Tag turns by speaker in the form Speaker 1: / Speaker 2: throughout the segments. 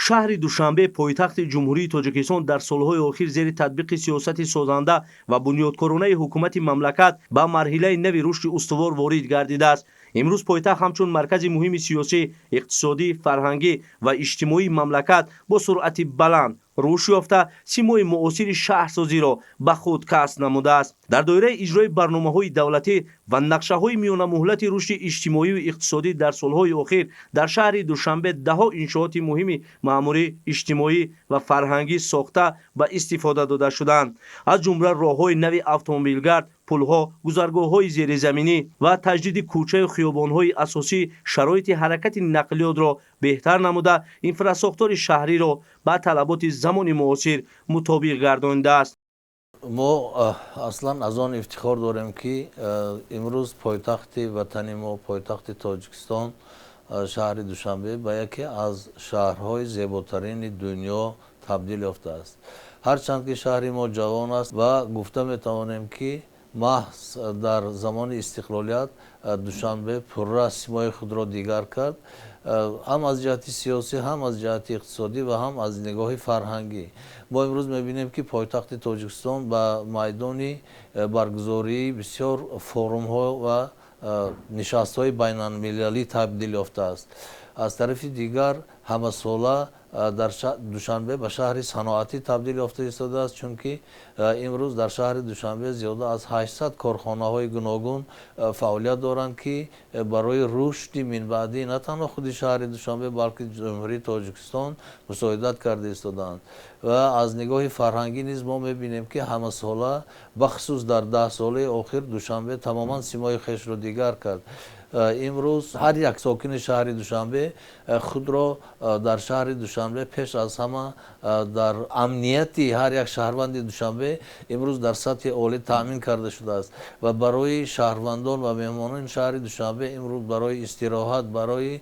Speaker 1: Шаҳри Душанбе, пойтахти Ҷумҳурии Тоҷикистон, дар солҳои охир зери татбиқи сиёсати созанда ва бунёдкоронаи ҳукумати мамлакат ба марҳилаи нави рушди устувор ворид гардидааст. Имрӯз пойтахт ҳамчун маркази муҳими сиёсӣ, иқтисодӣ, фарҳангӣ ва иҷтимоии мамлакат бо суръати баланд рушд ёфта, симои муосири шаҳрсозиро ба худ касб намудааст. Дар доираи иҷрои барномаҳои давлатӣ ва нақшаҳои миёнамуҳлати рушди иҷтимоию иқтисодӣ, дар солҳои охир дар шаҳри Душанбе даҳҳо иншооти муҳими маъмурӣ, иҷтимоӣ ва фарҳангӣ сохта, ба истифода дода шуданд. Аз ҷумла роҳҳои нави автомобилгард, пулҳо, гузаргоҳҳои зеризаминӣ ва таҷдиди кӯчаю хиёбонҳои асосӣ шароити ҳаракати нақлиётро беҳтар намуда, инфрасохтори шаҳриро ба талаботи замони муосир мутобиқ гардонидааст.
Speaker 2: Мо аслан аз он ифтихор дорем, ки имрӯз пойтахти ватани мо, пойтахти Тоҷикистон, шаҳри Душанбе ба яке аз шаҳрҳои зеботарини дунё табдил ёфтааст. Ҳарчанд ки шаҳри мо ҷавон аст ва гуфта метавонем, ки маҳз дар замони истиқлолият Душанбе пурра симои худро дигар кард, ҳам аз ҷиҳати сиёсӣ, ҳам аз ҷиҳати иқтисодӣ ва ҳам аз нигоҳи фарҳангӣ. Мо имрӯз мебинем, ки пойтахти Тоҷикистон ба майдони баргузории бисёр форумҳо ва нишастҳои байналмилалӣ табдил ёфтааст. Аз тарафи дигар, ҳамасола дар Душанбе ба шаҳри саноатӣ табдил ёфта истодааст, чунки имрӯз дар шаҳри Душанбе зиёда аз 800 корхонаҳои гуногун фаъолият доранд, ки барои рушди минбаъдӣ на танҳо худи шаҳри Душанбе, балки Ҷумҳурии Тоҷикистон мусоидат карда истодаанд. Ва аз нигоҳи фарҳангӣ низ мо мебинем, ки ҳамасола, бахусус дар 10 солаи охир, Душанбе тамоман симои хешро дигар кард. Имрӯз ҳар як сокини шаҳри Душанбе худро дар шаҳри Душанбе пеш аз ҳама дар амнияти ҳар як шаҳрванди Душанбе имрӯз дар сатҳи олӣ таъмин карда шудааст ва барои шаҳрвандон ва меҳмонони шаҳри Душанбе имрӯз барои истироҳат, барои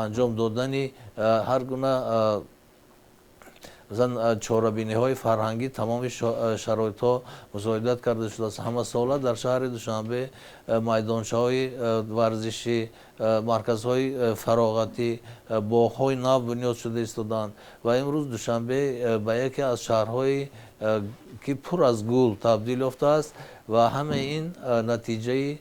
Speaker 2: анҷом додани ҳар гуна, масалан, чорабиниҳои фарҳангӣ тамоми шароитҳо мусоидат карда шудааст. Ҳамасола дар шаҳри Душанбе майдончаҳои варзишӣ, марказҳои фароғатӣ, боғҳои нав бунёд шуда истодаанд ва имрӯз Душанбе ба яке аз шаҳрҳое ки пур аз гул табдил ёфтааст. Ва ҳамаи ин натиҷаи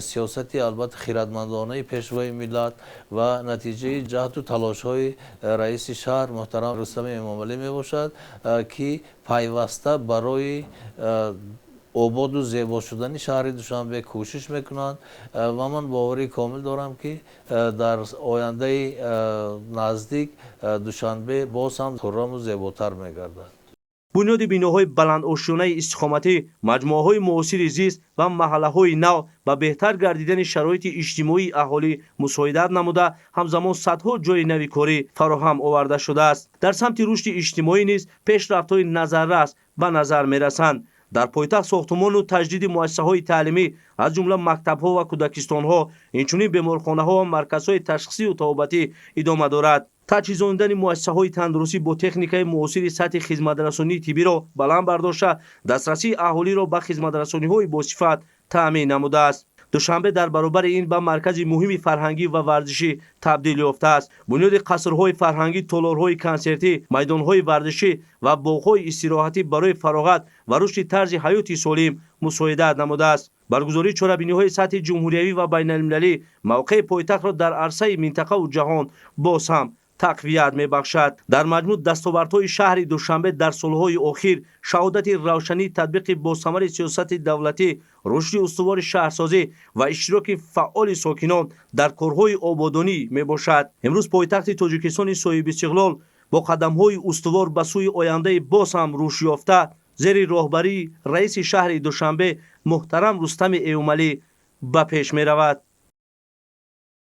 Speaker 2: сиёсати, албатта, хиратмандонаи Пешвои миллат ва натиҷаи ҷаҳду талошҳои раиси шаҳр муҳтарам Рустами Эмомалӣ мебошад, ки пайваста барои ободу зебо шудани шаҳри Душанбе кӯшиш мекунанд. Ва ман боварии комил дорам, ки дар ояндаи наздик Душанбе боз ҳам хурраму зеботар мегардад.
Speaker 1: Бунёди биноҳои баландошёнаи истиқоматӣ, маҷмӯаҳои муосири зист ва маҳаллаҳои нав ба беҳтар гардидани шароити иҷтимоии аҳолӣ мусоидат намуда, ҳамзамон садҳо ҷойи нави корӣ фароҳам оварда шудааст. Дар самти рушди иҷтимоӣ низ пешрафтҳои назаррас ба назар мерасанд. Дар пойтахт сохтумону таҷдиди муассисаҳои таълимӣ, аз ҷумла мактабҳо ва кӯдакистонҳо, инчунин беморхонаҳо ва марказҳои ташхисию табобатӣ идома дорад. Таҷҳизонидани муассисаҳои тандурустӣ бо техникаи муосири сатҳи хизматрасонии тиббиро баланд бардошта, дастрасии аҳолиро ба хизматрасониҳои босифат таъмин намудааст. Душанбе дар баробари ин ба маркази муҳими фарҳангӣ ва варзишӣ табдил ёфтааст. Бунёди қасрҳои фарҳангӣ, толорҳои консертӣ, майдонҳои варзишӣ ва боғҳои истироҳатӣ барои фароғат ва рушди тарзи ҳаёти солим мусоидат намудааст. Баргузории чорабиниҳои сатҳи ҷумҳуриявӣ ва байналмилалӣ мавқеи пойтахтро дар арсаи минтақаву ҷаҳон боз ҳам тақвият мебахшад. Дар маҷмӯъ, дастовардҳои шаҳри Душанбе дар солҳои охир шаҳодати равшании татбиқи босамари сиёсати давлатӣ, рушди устувори шаҳрсозӣ ва иштироки фаъоли сокинон дар корҳои ободонӣ мебошад. Имрӯз пойтахти Тоҷикистони соҳибистиқлол бо қадамҳои устувор ба сӯи ояндаи боз ҳам рушдёфта зери роҳбарии раиси шаҳри Душанбе муҳтарам Рустами Эмомалӣ ба пеш меравад.